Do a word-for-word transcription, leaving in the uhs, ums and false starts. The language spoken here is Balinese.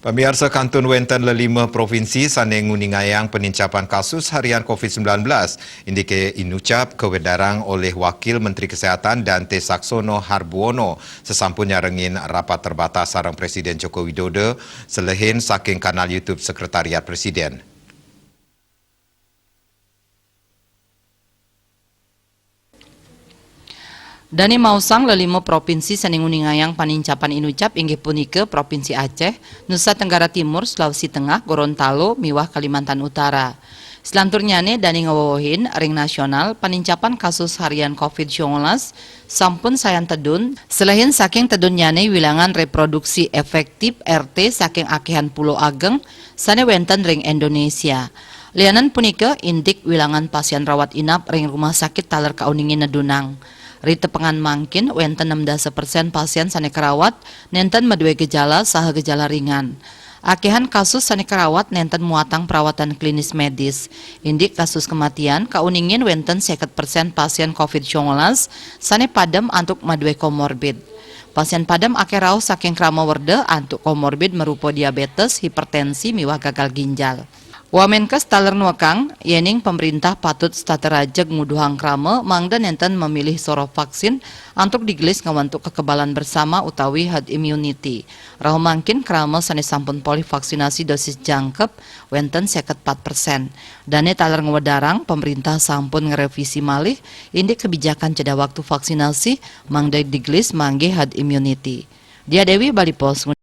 Pamiarsa, kantun wénten lelima provinsi sané nguningayang penincapan kasus harian covid sembilan belas, indike inucap kawedarang oleh Wakil Menteri Kesehatan Dante Saxono Harbuono sesampun nyarengin rapat terbatas sareng Presiden Joko Widodo selehin saking kanal YouTube Sekretariat Presiden. Dane maosang lelima provinsi sane nguningayang panincapan inucap inggih punika Provinsi Aceh, Nusa Tenggara Timur, Sulawesi Tengah, Gorontalo, miwah Kalimantan Utara. Selanturnyane dane ngewewehin ring nasional panincapan kasus harian covid sembilan belas sampun sayan tedun, selehin saking tedunnyane wilangan reproduksi efektif R T saking akehan pulo ageng sane wenten ring Indonesia. Lianan punika, indik wilangan pasien rawat inap ring rumah sakit taler kauningin nedunang. Ri tepengan mangkin wenten enam dasa persen pasien sane karawat nenten madue gejala saha gejala ringan. Akehan kasus sane karawat nenten muatang perawatan klinis medis. Indik kasus kematian kauningin wenten seket persen pasien covid sembilan belas sane padem antuk madue komorbid. Pasien padem akeh rauh saking krama werda antuk komorbid marupa diabetes, hipertensi, miwah gagal ginjal. Wamenkes taler nuekang, yening pamrintah patut setata rajeg nguduhang krama mangda nenten mamilih soroh vaksin antuk digelis ngawentuk kekebalan bersama utawi herd immunity. Rauh mangkin krama sane sampun polih vaksinasi dosis jangkep wenten seket pat persen. Dane taler ngwedarang, pamrintah sampun ngrevisi malih indik kebijakan jeda waktu vaksinasi mangda digelis manggihin herd immunity. Dia Dewi, Bali Post.